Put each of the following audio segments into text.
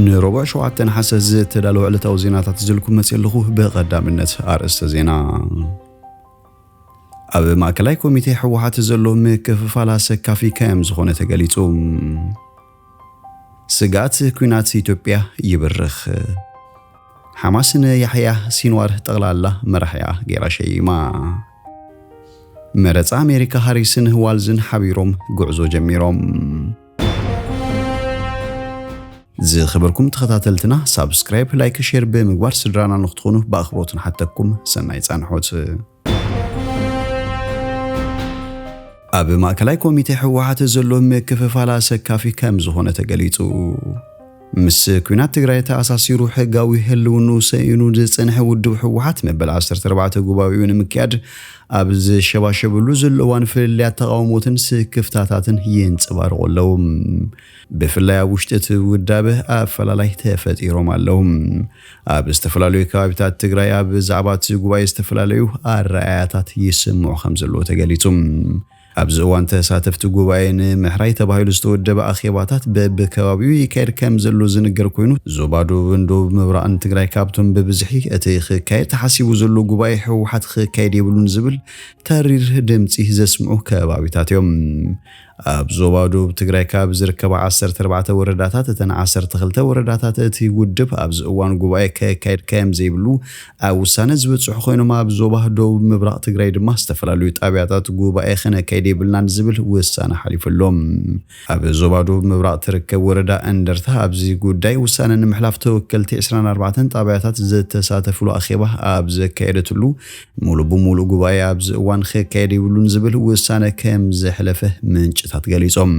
ንረቡዕ ሸውዓተ ነሓሰ ዝተዳለወ ዕለታዊ ዜናታት ዝልኩም መፅእ ኣለኹ። ብቐዳምነት ኣርእስተ ዜና። ኣብ ማእከላይ ኮሚቴ ህወሓት ዘሎ ምክፍፋል ኣሰካፊ ከም ዝኾነ ተገሊጹ። ስግኣት ኲናት ኢትዮጵያ ይብርኽ። ሓማስ ንያሕያ ሲንዋር ጠቕላላ መራሒኣ ገይራ ሸይማ። መረጻ ኣሜሪካ፣ ሃሪስን ዋልዝን ሓቢሮም ጉዕዞ ጀሚሮም። ዝኸበርኩም ተኸታተልትና፣ ሳብስክራይብ፣ ላይክ፣ ሼር ብምግባር ስድራና ንክትኾኑ ብኣኽብሮት ንሓተኩም። ሰናይ ጻንሖት። ኣብ ማእከላይ ኮሚቴ ህወሓት ዘሎ ምክፍፋል ኣሰካፊ ከም ዝኾነ ተገሊጹ። ምስ ኲናት ትግራይ ተኣሳሲሩ ሕጋዊ ህልውንኡ ሰኢኑ ዝጸንሐ ውድብ ህወሓት መበል ዓሰርተ ኣርባዕተ ጉባኤኡ ንምክያድ ኣብ ዝሸባሸብሉ ዘሎ እዋን ፍልልያት ተቓውሞትን ስክፍታታትን ይንጸባረቑ ኣለዉ። ብፍላይ ኣብ ውሽጢ እቲ ውዳበ ኣፈላላይ ተፈጢሮም ኣለዉ። ኣብ ዝተፈላለዩ ከባቢታት ትግራይ ኣብ ዛዕባ እቲ ጉባኤ ዝተፈላለዩ ኣረኣያታት ይስምዑ ከም ዘለዉ ተገሊጹ። ኣብዚ እዋን ተሳተፍቲ ጉባኤ ንምሕራይ ተባሂሉ ዝተወደበ ኣኼባታት በብከባቢኡ ይካየድ ከም ዘሎ ዝንገር ኮይኑ፣ ዞባ ደቡብን ደቡብ ምብራቕን ትግራይ ካብቶም ብብዝሒ እቲ ክካየድ ተሓሲቡ ዘሎ ጉባኤ ህወሓት ክካየድ የብሉን ዝብል ተሪር ድምፂ ዘስምዑ ከባቢታት እዮም። ኣብ ዞባ ደቡብ ትግራይ ካብ ዝርከባ ዓሰርተ ኣርባዕተ ወረዳታት፣ እተን ዓሰርተ ክልተ ወረዳታት እቲ ውድብ ኣብዚ እዋን ጉባኤ ከካየድ ከም ዘይብሉ ኣብ ውሳነ ዝበፅሑ ኮይኖም፣ ኣብ ዞባ ደቡብ ምብራቕ ትግራይ ድማ ዝተፈላለዩ ጣብያታት ጉባኤ ክነካይድ የብልናን ዝብል ውሳነ ሓሊፉ ኣሎ። ኣብ ዞባ ደቡብ ምብራቕ ትርከብ ወረዳ እንደርታ ኣብዚ ጉዳይ ውሳነ ንምሕላፍ ተወከልቲ ዕስራን ኣርባዕተን ጣብያታት ዝተሳተፍሉ ኣኼባ ኣብ ዘካየደትሉ፣ ሙሉ ብሙሉ ጉባኤ ኣብዚ እዋን ክካየድ የብሉን ዝብል ውሳነ ከም ዘሕለፈ ምንጭታት ገሊጾም።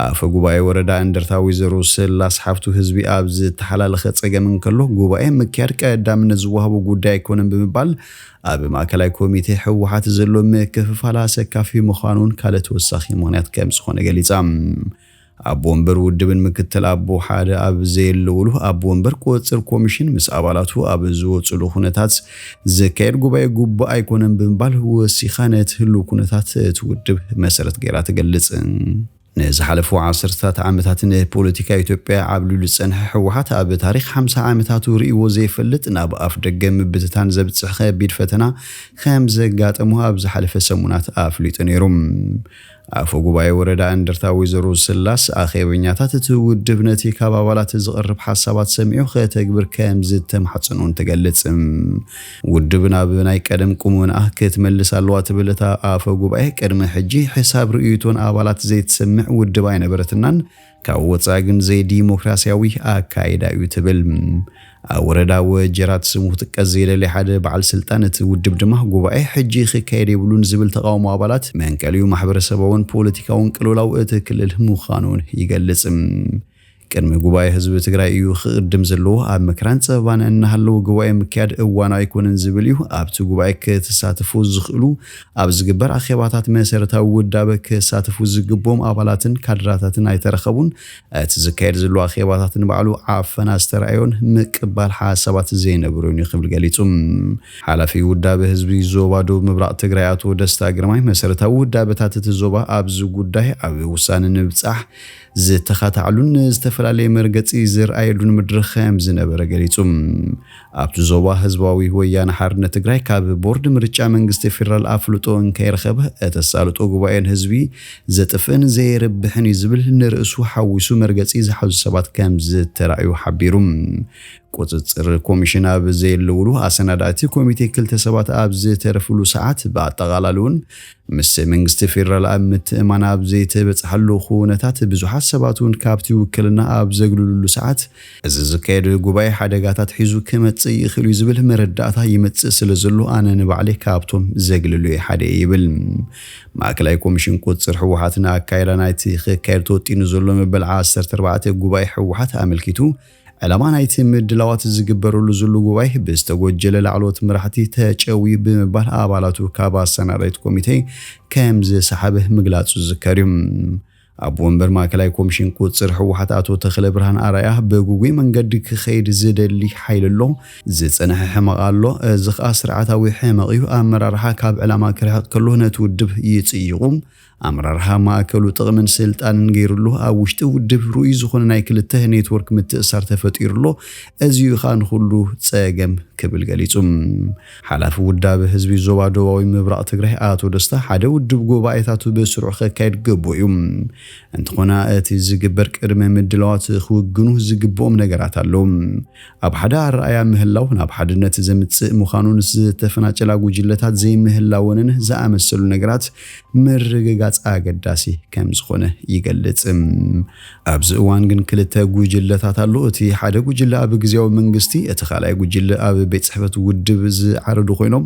ኣፈ ጉባኤ ወረዳ እንደርታ ወይዘሮ ስላስ ሓፍቱ፣ ህዝቢ ኣብ ዝተሓላለኸ ጸገም እንከሎ ጉባኤ ምክያድ ቀዳምነት ዝወሃቦ ጉዳይ ኣይኮነን ብምባል፣ ኣብ ማእከላይ ኮሚቴ ህወሓት ዘሎ ምክፍፋል ኣሰካፊ ምዃኑን ካልእ ተወሳኺ ምኽንያት ከም ዝኾነ ገሊጻ። ኣቦ ወንበር ውድብን ምክትል ኣቦ ሓደ ኣብ ዘየለውሉ፣ ኣቦ ወንበር ቁፅፅር ኮሚሽን ምስ ኣባላቱ ኣብ ዝወፅሉ ኩነታት ዝካየድ ጉባኤ ግቡእ ኣይኮነን ብምባል ወሲኻ ነቲ ህልው ኩነታት እቲ ውድብ መሰረት ገይራ ትገልጽ። ንዝሓለፉ ዓሰርተታት ዓመታት ንፖለቲካ ኢትዮጵያ ዓብሊሉ ዝጸንሐ ህወሓት፣ ኣብ ታሪኽ ሓምሳ ዓመታቱ ርእይዎ ዘይፈልጥ ናብ ኣፍ ደገ ምብትታን ዘብጽሕ ከቢድ ፈተና ከም ዘጋጠሞ ኣብ ዝሓለፈ ሰሙናት ኣፍሊጡ ነይሩ። ኣፈ ጉባኤ ወረዳ እንደርታ ወይዘሮ ስላስ፣ ኣኼበኛታት እቲ ውድብ ነቲ ካብ ኣባላት ዝቐርብ ሓሳባት ሰሚዑ ከተግብር ከም ዝተማሕጸኑ እውን ትገልጽ። ውድብ ናብ ናይ ቀደም ቁመንኣ ክትመልስ ኣለዋ ትብል እታ ኣፈ ጉባኤ፣ ቅድሚ ሕጂ ሕሳብ ርእይቶን ኣባላት ዘይትሰምዕ ውድብ ኣይነበረትናን፣ ካብ ወጻኢ ግን ዘይዲሞክራሲያዊ ኣካይዳ እዩ ትብል። ኣብ ወረዳ ወጀራት ስሙ ክጥቀስ ዘይደሊ ሓደ በዓል ስልጣን እቲ ውድብ ድማ፣ ጉባኤ ሕጂ ክካየድ የብሉን ዝብል ተቃውሞ ኣባላት መንቀሊኡ ማሕበረሰባውን ፖለቲካውን ቅልውላው እቲ ክልል ምዃኑን ይገልጽ። ቅድሚ ጉባኤ ህዝቢ ትግራይ እዩ ክቕድም ዘለዎ። ኣብ መከራን ጸበባን እናሃለወ ጉባኤ ምክያድ እዋኑ ኣይኮነን ዝብል እዩ። ኣብቲ ጉባኤ ክተሳተፉ ዝኽእሉ፣ ኣብ ዝግበር ኣኼባታት መሰረታዊ ውዳበ ክሳተፉ ዝግብኦም ኣባላትን ካድራታትን ኣይተረኸቡን። እቲ ዝካየድ ዘሎ ኣኼባታት ንባዕሉ ዓፈና ዝተረኣዮን ምቅባል ሓሳባት ዘይነብሮን እዩ ክብል ገሊጹ። ሓላፊ ውዳበ ህዝቢ ዞባ ደቡብ ምብራቕ ትግራይ ኣቶ ደስታ ግርማይ፣ መሰረታዊ ውዳበታት እቲ ዞባ ኣብዚ ጉዳይ ኣብ ውሳነ ንምብጻሕ ዝተኻታዕሉን ዝተፈላለየ መርገጺ ዝረኣየሉን መድረኽ ከም ዝነበረ ገሊጹ። ኣብቲ ዞባ ህዝባዊ ወያነ ሓርነት ትግራይ ካብ ቦርድ ምርጫ መንግስቲ ፌደራል ኣፍልጦ እንከይረኸበ፣ እተሳልጦ ጉባኤን ህዝቢ ዘጥፍእን ዘየርብሕን እዩ ዝብል ንርእሱ ሓዊሱ መርገጺ ዝሓዙ ሰባት ከም ዝተራእዩ ሓቢሩ። ቁጽጽር ኮሚሽን ኣብ ዘየለውሉ፣ ኣሰናዳእቲ ኮሚቴ ክልተ ሰባት ኣብ ዝተረፍሉ ሰዓት፣ ብኣጠቓላሊ እውን ምስ መንግስቲ ፌደራል ኣብ ምትእማን ኣብ ዘይተበጽሓሉ ኩነታት፣ ብዙሓት ሰባት እውን ካብቲ ውክልና ኣብ ዘግልሉሉ ሰዓት፣ እዚ ዝካየድ ጉባኤ ሓደጋታት ሒዙ ክመጽእ ይኽእል እዩ ዝብል መረዳእታ ይመጽእ ስለ ዘሎ፣ ኣነ ንባዕለይ ካብቶም ዘግልሉ እየ ሓደ እየ ይብል። ማእከላይ ኮሚሽን ቁጽር ህወሓት ንኣካይዳ ናይቲ ክካየድ ተወጢኑ ዘሎ መበል ዓሰርተ ኣርባዕተ ጉባኤ ህወሓት ኣመልኪቱ፣ ዕላማ ናይቲ ምድላዋት ዝግበረሉ ዘሎ ጉባኤ ብዝተጎጀለ ላዕለዎት መራሕቲ ተጨውዩ ብምባል ኣባላቱ ካብ ኣሰናዳኢት ኮሚቴ ከም ዝሰሓበ ምግላጹ ዝዝከር እዩ። ኣቦ ወንበር ማእከላይ ኮሚሽን ቁጽር ህወሓት ኣቶ ተኽለ ብርሃን ኣርኣያ፣ ብግጉይ መንገዲ ክኸይድ ዝደሊ ሓይሊ ኣሎ፣ ዝጸንሐ ሕመቕ ኣሎ፣ እዚ ኸኣ ስርዓታዊ ሕመቕ እዩ። ኣመራርሓ ካብ ዕላማ ክርሕቕ ከሎ ነቲ ውድብ ይጽይቑ፣ ኣመራርሓ ማእከሉ ጥቕምን ስልጣንን ገይሩሉ ኣብ ውሽጢ ውድብ ርኡይ ዝኾነ ናይ ክልተ ኔትወርክ ምትእሳር ተፈጢሩሎ። እዚ እዩ ኸኣ ንኹሉ ጸገም ክብል ገሊጹ። ሓላፊ ውዳበ ህዝቢ ዞባ ደቡባዊ ምብራቕ ትግራይ ኣቶ ደስታ፣ ሓደ ውድብ ጉባኤታቱ ብስሩዕ ከካይድ ግቡእ እዩ። እንተኾነ እቲ ዝግበር ቅድመ ምድላዋት ክውግኑ ዝግብኦም ነገራት ኣለዉ። ኣብ ሓደ ኣረኣያ ምህላው ናብ ሓድነት ዘምጽእ ምዃኑን ዝተፈናጨላ ጉጅለታት ዘይምህላወንን ዝኣመሰሉ ነገራት ምርግጋጽ ኣገዳሲ ከም ዝኾነ ይገልጽ። ኣብዚ እዋን ግን ክልተ ጉጅለታት ኣሎ። እቲ ሓደ ጉጅለ ኣብ ግዝያዊ መንግስቲ፣ እቲ ካልኣይ ጉጅለ ኣብ ቤት ጽሕፈት ውድብ ዝዓረዱ ኮይኖም፣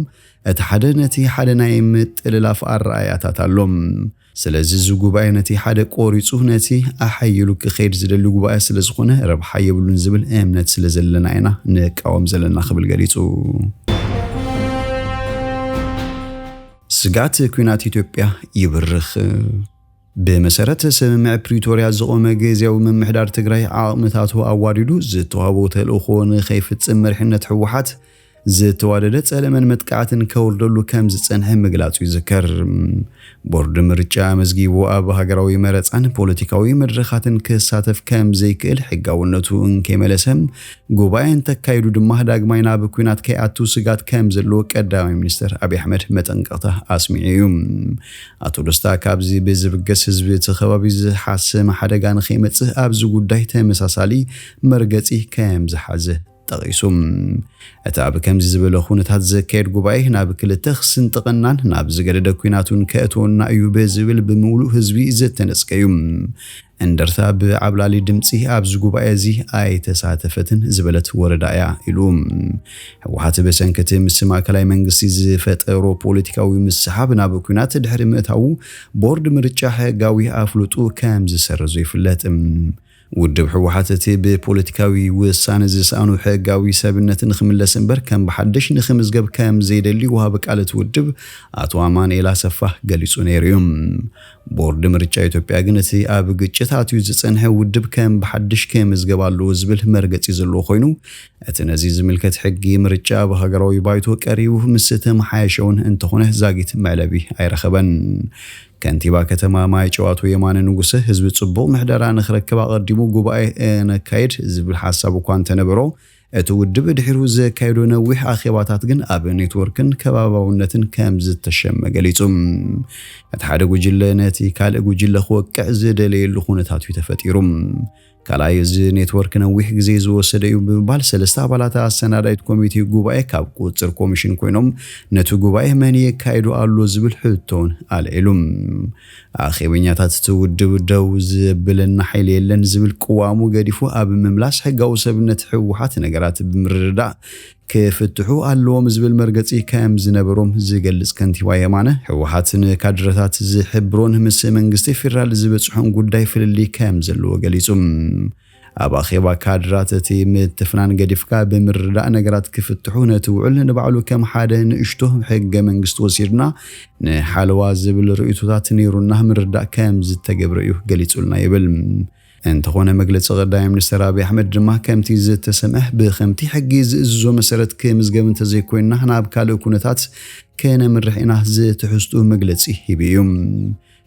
እቲ ሓደ ነቲ ሓደ ናይ ምጥልላፍ ኣረኣያታት ኣሎ። ስለዚ እዚ ጉባኤ ነቲ ሓደ ቆሪጹ ነቲ ኣሓይሉ ክኸይድ ዝደሊ ጉባኤ ስለ ዝኾነ ረብሓ የብሉን ዝብል እምነት ስለ ዘለና ኢና ንቃወም ዘለና ክብል ገሊጹ። ስጋት ኲናት ኢትዮጵያ ይብርኽ። ብመሰረት ስምምዕ ፕሪቶርያ ዝቖመ ግዝያዊ ምምሕዳር ትግራይ ዓቕምታቱ ኣዋዲዱ ዝተዋህቦ ተልእኾ ንኸይፍጽም መሪሕነት ህወሓት ዝተዋደደ ጸለመን መጥቃዕትን ከውርደሉ ከም ዝጸንሐ ምግላጹ ይዝከር። ቦርድ ምርጫ ኣመዝጊቡ ኣብ ሃገራዊ መረጻን ፖለቲካዊ መድረኻትን ክሳተፍ ከም ዘይክእል ሕጋውነቱ እንከይመለሰ ጉባኤ እንተካይዱ ድማ ዳግማይ ናብ ኲናት ከይኣቱ ስጋት ከም ዘለዎ ቀዳማይ ሚኒስትር ኣብይ ኣሕመድ መጠንቀቕታ ኣስሚዑ እዩ። ኣቶ ደስታ ካብዚ ብዝብገስ ህዝቢ እቲ ከባቢ ዝሓሰመ ሓደጋ ንኸይመጽእ ኣብዚ ጉዳይ ተመሳሳሊ መርገጺ ከም ዝሓዘ ጠቒሱ። እቲ ኣብ ከምዚ ዝበለ ኩነታት ዘካየድ ጉባኤ ናብ ክልተ ክስንጥቐናን ናብ ዝገደደ ኲናት እውን ከእትወና እዩ ብዝብል ብምሉእ ህዝቢ ዝተነጽገ እዩ። እንደርታ ብዓብላሊ ድምጺ ኣብዚ ጉባኤ እዚ ኣይተሳተፈትን ዝበለት ወረዳ እያ ኢሉ። ህወሓት ብሰንኪ እቲ ምስ ማእከላይ መንግስቲ ዝፈጠሮ ፖለቲካዊ ምስሓብ ናብ ኲናት ድሕሪ ምእታዉ ቦርድ ምርጫ ሕጋዊ ኣፍልጡ ከም ዝሰረዞ ይፍለጥ። ውድብ ህወሓት እቲ ብፖለቲካዊ ውሳነ ዝሰኣኑ ሕጋዊ ሰብነት ንኽምለስ እምበር ከም ብሓድሽ ንኽምዝገብ ከም ዘይደሊ ወሃቢ ቃል እቲ ውድብ ኣቶ ኣማኑኤል ኣሰፋ ገሊጹ ነይሩ እዩ። ቦርድ ምርጫ ኢትዮጵያ ግን እቲ ኣብ ግጭት ኣትዩ ዝጸንሐ ውድብ ከም ብሓድሽ ክምዝገብ ኣለዎ ዝብል መርገጺ ዘለዎ ኮይኑ፣ እቲ ነዚ ዝምልከት ሕጊ ምርጫ ኣብ ሃገራዊ ባይቶ ቀሪቡ ምስ ተመሓየሸ እውን እንተኾነ ዛጊት መዕለቢ ኣይረኸበን። ከንቲባ ከተማ ማይጨው ኣቶ የማነ ንጉሰ ህዝቢ ጽቡቕ ምሕደራ ንኽረክብ ኣቐዲሙ ጉባኤ ነካይድ ዝብል ሓሳብ እኳ እንተነበሮ፣ እቲ ውድብ ድሒሩ ዘካየዶ ነዊሕ ኣኼባታት ግን ኣብ ኔትወርክን ከባባውነትን ከም ዝተሸመ ገሊጹ። እቲ ሓደ ጉጅለ ነቲ ካልእ ጉጅለ ክወቅዕ ዝደለየሉ ኩነታት እዩ ተፈጢሩ። ካልኣይ፣ እዚ ኔትወርክ ነዊሕ ግዜ ዝወሰደ እዩ ብምባል ሰለስተ ኣባላት ኣሰናዳኢት ኮሚቴ ጉባኤ ካብ ቁጽር ኮሚሽን ኮይኖም ነቲ ጉባኤ መን የካይዶ ኣሎ ዝብል ሕቶን ኣልዒሉ። ኣኼበኛታት እቲ ውድብ ደው ዘብለና ሓይሊ የለን ዝብል ቅዋሙ ገዲፉ ኣብ ምምላስ ሕጋዊ ሰብነት ህወሓት ነገራት ብምርድዳእ ክፍትሑ ኣለዎም ዝብል መርገጺ ከም ዝነበሮም ዝገልጽ ከንቲባ የማነ፣ ህወሓት ንካድረታት ዝሕብሮን ምስ መንግስቲ ፌደራል ዝበጽሖን ጉዳይ ፍልልይ ከም ዘለዎ ገሊጹ። ኣብ ኣኼባ ካድራት እቲ ምትፍናን ገዲፍካ ብምርዳእ ነገራት ክፍትሑ ነቲ ውዕል ንባዕሉ ከም ሓደ ንእሽቶ ሕገ መንግስቲ ወሲድና ንሓለዋ ዝብል ርእይቶታት ነይሩና ምርዳእ ከም ዝተገብረ እዩ ገሊጹልና ይብል። እንተኾነ መግለጺ ቀዳማይ ሚኒስትር ኣብይ ኣሕመድ ድማ ከምቲ ዝተሰምዐ ብከምቲ ሕጊ ዝእዝዞ መሰረት ክምዝገብ እንተዘይኮይንና ናብ ካልእ ኩነታት ከነምርሕ ኢና ዝትሕዝትኡ መግለጺ ሂቡ እዩ።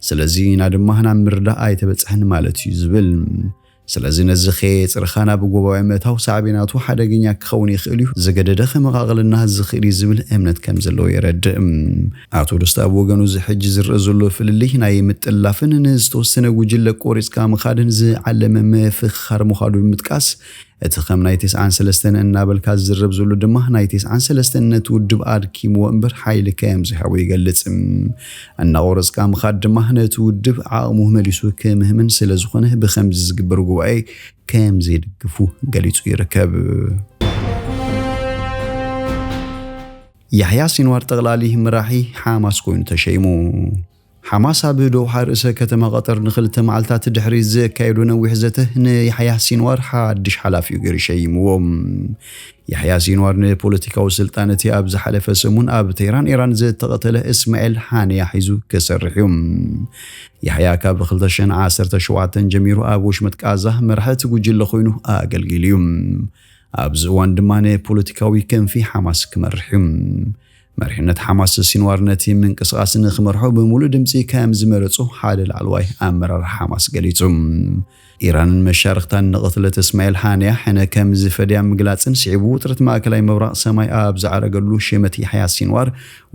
ስለዚ ኢና ድማ ናብ ምርዳእ ኣይተበጽሐን ማለት እዩ ዝብል። ስለዚ ነዚ ከየጽርኻ ናብ ጉባኤ ምእታው ሳዕቤናቱ ሓደገኛ ክኸውን ይኽእል እዩ፣ ዝገደደ ከመቓቕለና ዝኽእል እዩ ዝብል እምነት ከም ዘለዎ የረድእ። ኣቶ ደስታ ኣብ ወገኑ እዚ ሕጂ ዝረአ ዘሎ ፍልልይ ናይ ምጥላፍን ንዝተወሰነ ጉጅለ ቆሪጽካ ምኻድን ዝዓለመ ምፍኽኻር ምዃኑ ብምጥቃስ፣ እቲ ከም ናይ ተስዓን ሰለስተን እናበልካ ዝዝረብ ዘሎ ድማ ናይ ተስዓን ሰለስተን ነቲ ውድብ ኣድኪምዎ እምበር ሓይሊ ከም ዘይሃቦ ይገልጽ። እናቆረጽካ ምኻድ ድማ ነቲ ውድብ ዓቕሙ መሊሱ ክምህምን ስለ ዝኾነ ብኸምዚ ዝግበር ጉባኤ ከም ዘይድግፉ ገሊጹ ይርከብ። ያሕያ ሲንዋር ጠቕላሊ መራሒ ሓማስ ኮይኑ ተሸይሙ። ሓማስ ኣብ ዶውሓ ርእሰ ከተማ ቀጠር ንኽልተ መዓልታት ድሕሪ ዘካየዶ ነዊሕ ዘተ ንያሕያ ሲንዋር ሓድሽ ሓላፊኡ ገይሩ ሸይምዎ። ያሕያ ሲንዋር ንፖለቲካዊ ስልጣን እቲ ኣብ ዝሓለፈ ሰሙን ኣብ ቴህራን ኢራን ዝተቐተለ እስማኤል ሃንያ ሒዙ ክሰርሕ እዩ። ያሕያ ካብ ክልተ ሽሕን ዓሰርተ ሸውዓተን ጀሚሩ ኣብ ወሽመጥ ቃዛ መራሒ እቲ ጉጅለ ኮይኑ ኣገልጊሉ እዩ። ኣብዚ እዋን ድማ ንፖለቲካዊ ክንፊ ሓማስ ክመርሕ እዩ። መሪሕነት ሓማስ ሲንዋር ነቲ ምንቅስቓስ ንኽመርሖ ብምሉእ ድምፂ ከም ዝመረፁ ሓደ ላዕለዋይ ኣመራርሓ ሓማስ ገሊፁ። ኢራንን መሻርኽታን ንቕትለት እስማኤል ሃንያ ሕነ ከም ዝፈድያ ምግላፅን ስዒቡ ውጥረት ማእከላይ ምብራቕ ሰማይ ኣብ ዝዓረገሉ ሽመት ያሕያ ሲንዋር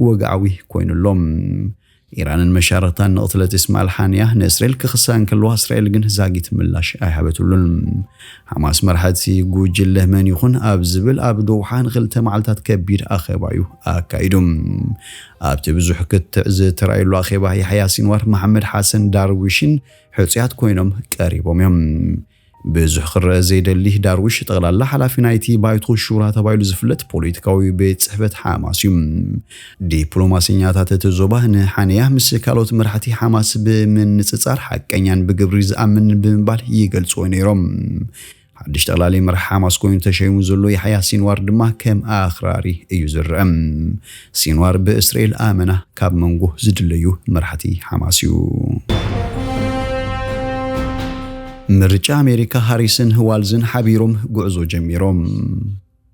ወግዓዊ ኮይኑሎም። ኢራንን መሻርኽታን ንቕትለት እስማኤል ሃንያ ንእስራኤል ክኽሳ እንከለዋ እስራኤል ግን ዛጊት ምላሽ ኣይሃበትሉን። ሓማስ መራሕቲ ጉጅለ መን ይኹን ኣብ ዝብል ኣብ ዶውሓ ንክልተ መዓልታት ከቢድ ኣኼባ እዩ ኣካይዱ። ኣብቲ ብዙሕ ክትዕ ዝተራእየሉ ኣኼባ ያሕያ ሲንዋር መሓመድ ሓሰን ዳርዊሽን ሕፁያት ኮይኖም ቀሪቦም እዮም። ብዙሕ ክረአ ዘይደሊ ዳርዊሽ ጠቕላላ ሓላፊ ናይቲ ባይቶ ሹራ ተባሂሉ ዝፍለጥ ፖለቲካዊ ቤት ጽሕፈት ሓማስ እዩ። ዲፕሎማሰኛታት እቲ ዞባ ንሓንያ ምስ ካልኦት መራሕቲ ሓማስ ብምንጽጻር ሓቀኛን ብግብሪ ዝኣምን ብምባል ይገልጽዎ ነይሮም። ሓድሽ ጠቕላሊ መራሕ ሓማስ ኮይኑ ተሸይሙ ዘሎ ያሕያ ሲንዋር ድማ ከም ኣኽራሪ እዩ ዝረአ። ሲንዋር ብእስራኤል ኣመና ካብ መንጎ ዝድለዩ መራሕቲ ሓማስ እዩ። ምርጫ ኣሜሪካ፣ ሃሪስን ዋልዝን ሓቢሮም ጉዕዞ ጀሚሮም።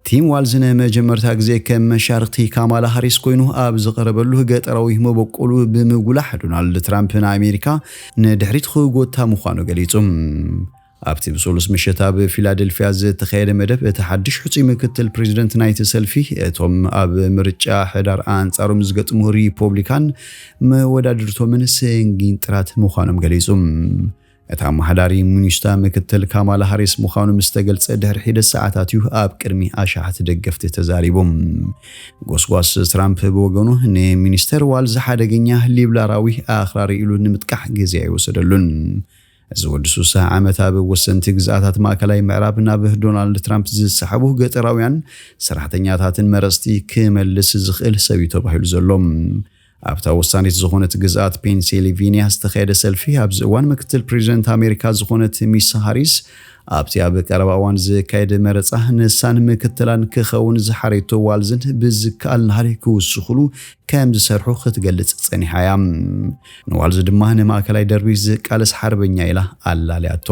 ቲም ዋልዝ ንመጀመርታ ግዜ ከም መሻርክቲ ካማላ ሃሪስ ኮይኑ ኣብ ዝቐረበሉ ገጠራዊ መበቆሉ ብምጉላሕ ዶናልድ ትራምፕ ንኣሜሪካ ንድሕሪት ክጎታ ምዃኑ ገሊጹ። ኣብቲ ብሰሉስ ምሸት ኣብ ፊላደልፊያ ዝተኻየደ መደብ እቲ ሓድሽ ሕጹይ ምክትል ፕሬዚደንት ናይቲ ሰልፊ እቶም ኣብ ምርጫ ሕዳር ኣንጻሮም ዝገጥሙ ሪፖብሊካን መወዳድርቶምን ሰንጊን ጥራት ምዃኖም ገሊጹ። እቲ ኣመሓዳሪ ሚኒስታ ምክትል ካማላ ሃሪስ ምዃኑ ምስ ተገልጸ ድሕሪ ሒደት ሰዓታት እዩ ኣብ ቅድሚ ኣሽሓት ደገፍቲ ተዛሪቡ። ጎስጓስ ትራምፕ ብወገኑ ንሚኒስተር ዋልዝ ሓደገኛ ሊብራላዊ ኣኽራሪ ኢሉ ንምጥቃሕ ግዜ ኣይወሰደሉን። እዚ ወዲ ሱሳ ዓመት ኣብ ወሰንቲ ግዝኣታት ማእከላይ ምዕራብ ናብ ዶናልድ ትራምፕ ዝሰሓቡ ገጠራውያን ሰራሕተኛታትን መረፅቲ ክመልስ ዝኽእል ሰብ እዩ ተባሂሉ ዘሎ። ኣብታ ወሳኒት ዝኾነት ግዝኣት ፔንሲልቬንያ ዝተኻየደ ሰልፊ ኣብዚ እዋን ምክትል ፕሬዚደንት ኣሜሪካ ዝኾነት ሚስ ሃሪስ ኣብቲ ኣብ ቀረባ እዋን ዝካየደ መረፃ ንሳን ምክትላን ክኸውን ዝሓረይቶ ዋልዝን ብዝከኣል ናህሪ ክውስኽሉ ከም ዝሰርሑ ክትገልጽ ጸኒሓ እያ። ንዋልዝ ድማ ንማእከላይ ደርቢ ዝቃለስ ሓርበኛ ኢላ ኣላልያቶ።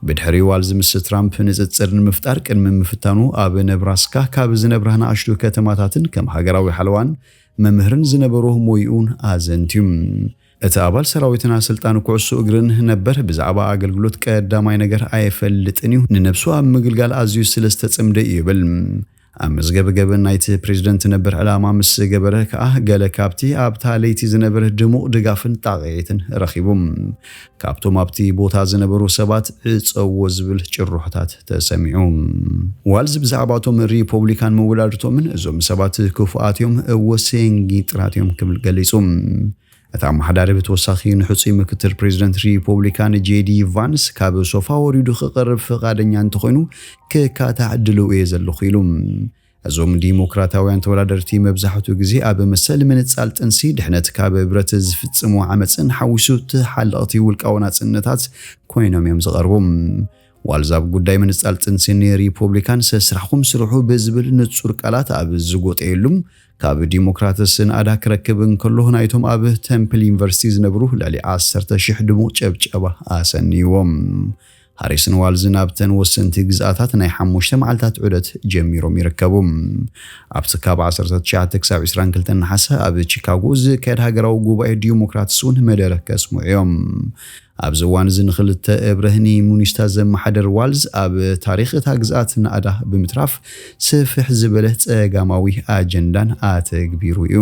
ብድሕሪ ዋልዝ ምስ ትራምፕ ንጽጽር ንምፍጣር ቅድሚ ምፍታኑ ኣብ ነብራስካ ካብ ዝነብራ ንኣሽቱ ከተማታትን ከም ሃገራዊ ሓለዋን መምህርን ዝነበሮ ሞይኡን ኣዘንትዩ። እቲ ኣባል ሰራዊትና ስልጣን ኩዕሶ እግርን ነበር ብዛዕባ ኣገልግሎት ቀዳማይ ነገር ኣይፈልጥን እዩ፣ ንነብሱ ኣብ ምግልጋል ኣዝዩ ስለ ዝተጸምደ እዩ ይብል። ኣብ መዝገብ ገብን ናይቲ ፕሬዝደንት ነበር ዕላማ ምስ ገበረ ከኣ ገለ ካብቲ ኣብታ ለይቲ ዝነበረ ድሙቕ ድጋፍን ጣቕዒትን ረኺቡ። ካብቶም ኣብቲ ቦታ ዝነበሩ ሰባት ዕጸዎ ዝብል ጭርሖታት ተሰሚዑ። ዋልዝ ብዛዕባቶም ሪፖብሊካን መወዳድርቶምን እዞም ሰባት ክፉኣት እዮም፣ ወሰንጊ ጥራት እዮም ክብል ገሊጹ። እቲ ኣመሓዳሪ ብተወሳኺ ንሕጹይ ምክትል ፕሬዝደንት ሪፖብሊካን ጄዲ ቫንስ ካብ ሶፋ ወሪዱ ክቐርብ ፍቓደኛ እንተኾይኑ ክካታዕ ድልው እየ ዘለኹ ኢሉ። እዞም ዲሞክራታውያን ተወዳደርቲ መብዛሕትኡ ግዜ ኣብ መሰል ምንጻል ጥንሲ፣ ድሕነት ካብ ብረት ዝፍጽሙ ዓመጽን ሓዊሱ ተሓለቕቲ ውልቃዊ ናጽነታት ኮይኖም እዮም ዝቐርቡ። ዋልዝ ኣብ ጉዳይ ምንጻል ጥንሲ ንሪፖብሊካን ሰስራሕኹም ስርሑ ብዝብል ንጹር ቃላት ኣብ ዝጎጠየሉም ካብ ዲሞክራትስ ናእዳ ክረክብ እንከሎ ናይቶም ኣብ ተምፕል ዩኒቨርሲቲ ዝነብሩ ልዕሊ ዓሰርተ ሽሕ ድሙቕ ጨብጨባ ኣሰንይዎም። ሃሪስን ዋልዝን ኣብተን ወሰንቲ ግዝኣታት ናይ ሓሙሽተ መዓልታት ዑደት ጀሚሮም ይርከቡ። ኣብቲ ካብ ዓሰርተ ትሽዓተ ክሳብ ዕስራን ክልተን ነሓሰ ኣብ ቺካጎ ዝካየድ ሃገራዊ ጉባኤ ዲሞክራትስ እውን መደረ ከስምዑ እዮም። ኣብዚ እዋን እዚ ንክልተ እብረህኒ ሙኒስታ ዘመሓደር ዋልዝ ኣብ ታሪኽ እታ ግዝኣት ናእዳ ብምትራፍ ስፍሕ ዝበለ ጸጋማዊ ኣጀንዳን ኣተግቢሩ እዩ።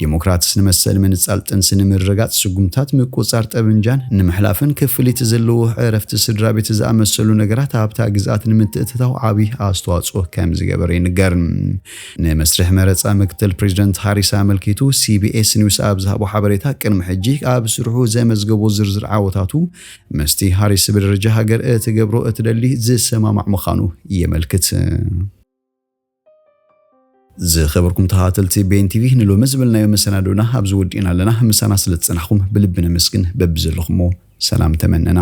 ዲሞክራትስ ንመሰል ምንጻል ጥንሲ ንምርግጋጽ ስጉምታት ምቁጻር ጠብንጃን ንምሕላፍን ክፍሊት ዘለዎ ዕረፍቲ ስድራ ቤት ዝኣመሰሉ ነገራት ኣብታ ግዝኣት ንምትእትታው ዓቢ ኣስተዋጽኦ ከም ዝገበረ ይንገር። ንመስርሕ መረጻ ምክትል ፕሬዚደንት ሃሪስ ኣመልኪቱ ሲቢኤስ ኒውስ ኣብ ዝሃቦ ሓበሬታ ቅድሚ ሕጂ ኣብ ስርሑ ዘመዝገቦ ዝርዝር ዓወታቱ ምስቲ ሃሪስ ብደረጃ ሃገር እትገብሮ እትደሊ ዝሰማማዕ ምዃኑ የመልክት። ዝኸበርኩም ተኸታተልቲ ቤን ቲቪ ንሎሚ ዝበልናዮ መሰናዶና ኣብዚ ወዲእና ኣለና። ምሳና ስለ ዝጸናሕኩም ብልቢ ነመስግን። በብዘለኹሞ ሰላም ተመነና።